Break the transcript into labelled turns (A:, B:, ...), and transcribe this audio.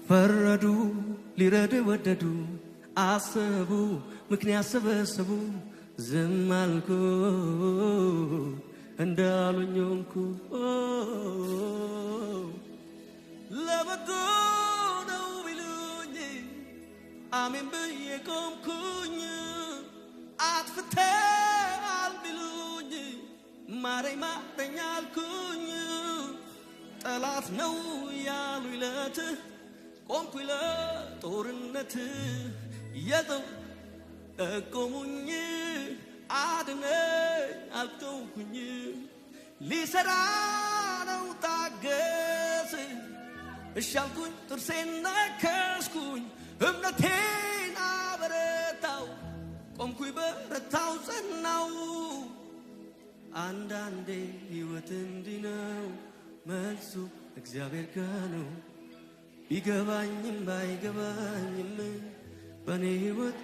A: ፈረዱ፣ ሊረድ ወደዱ፣ አሰቡ፣ ምክንያት ሰበሰቡ። ዝም አልኩ፣ እንዳሉኝ ሆንኩ። ለበጎ ነው ቢሉኝ አሜን ብዬ ቆምኩኝ። አጥፍተሃል ቢሉኝ ማረኝ ማረኝ አልኩኝ። ጠላት ነው ያሉ ይለት ቆምኩኝ ለጦርነት። የዘው ጠቆሙኝ፣ አድነኝ አልተውኩኝ። ሊሰራ ነው ታገስ እሺ አልኩኝ፣ ጥርሴን ነከስኩኝ፣ እምነቴን አበረታው፣ ቆምኩኝ፣ በረታው፣ ጸናው። አንዳንዴ ሕይወት እንዲህ ነው፣ መልሱ እግዚአብሔር ጋ ነው። ቢገባኝም ባይገባኝም በእኔ ሕይወት